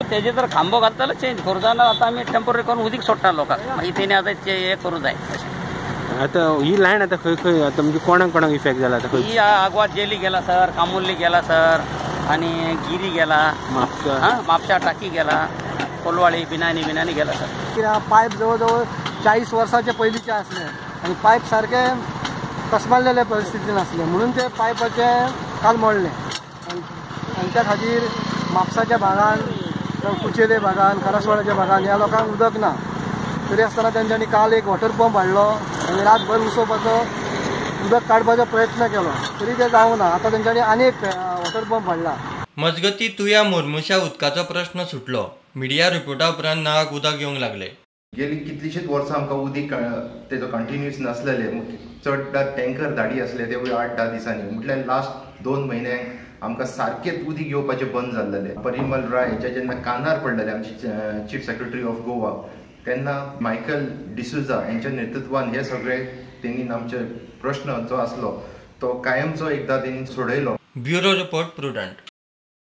तेजे जर खांबो घातला जाल्यार चेंज करूं जाय, ना आतां आमी टेंपररी करून उदीक सोडटा लोकांक, मागीर तेणी आतां हे करूं जाय. आतां ही लायन आतां खंय खंय आतां म्हणजे कोणाक कोणाक इफेक्ट जाला आतां? ही आगवाद जेली गेला सर, कामुर्ली गेला सर, आनी गिरी गेला, म्हापसा, म्हापशा टाकी गेला, कोलवाळी बिनानी बिनानी गेला सर. कित्याक पायप जवळ जवळ 40 वर्साचे पयलींचे आसले आनी पायप सारके कसमारलेले परिस्थितीन आसले म्हणून ते पायपाचे काल मोडले. आनी त्या खातीर म्हापसाच्या भागान, कुचेले भागान, करासवाड्याच्या भागान ह्या लोकांक उदक ना. तरी आसतना तेंच्यांनी काल एक वॉटर पंप हाडलो आनी रातभर उसोवपाचो, उदक काडपाचो प्रयत्न केलो, तरी ते जावंक ना. आतां तेंच्यांनी आनी एक वॉटर पंप हाडला. मजगती तुया मुर्मुशा उदकाचो प्रश्न सुटलो. मिडिया रिपोर्टा उपरांत नळाक उदक येवंक लागले. गेली कितलीशीच वर्सां आमकां उदीक तेजो कंटिन्युअस नासलेले, चडदा टँकर धाडी आसले तेवूय 8-10 दिसांनी. म्हटल्यार लास्ट 2 म्हयन्यांक आमकां सारकेंच उदीक येवपाचें बंद जाल्लेलें. परिमल राय हेच्या जेन्ना कानार पडलेलें आमची चीफ सेक्रेटरी ऑफ गोवा, तेन्ना मायकल डिसुजा हेंच्या नेतृत्वान हे सगळे तेणी आमचे प्रश्न जो आसलो तो कायमचो एकदां तेणी सोडयलो. Bureau report, Prudent.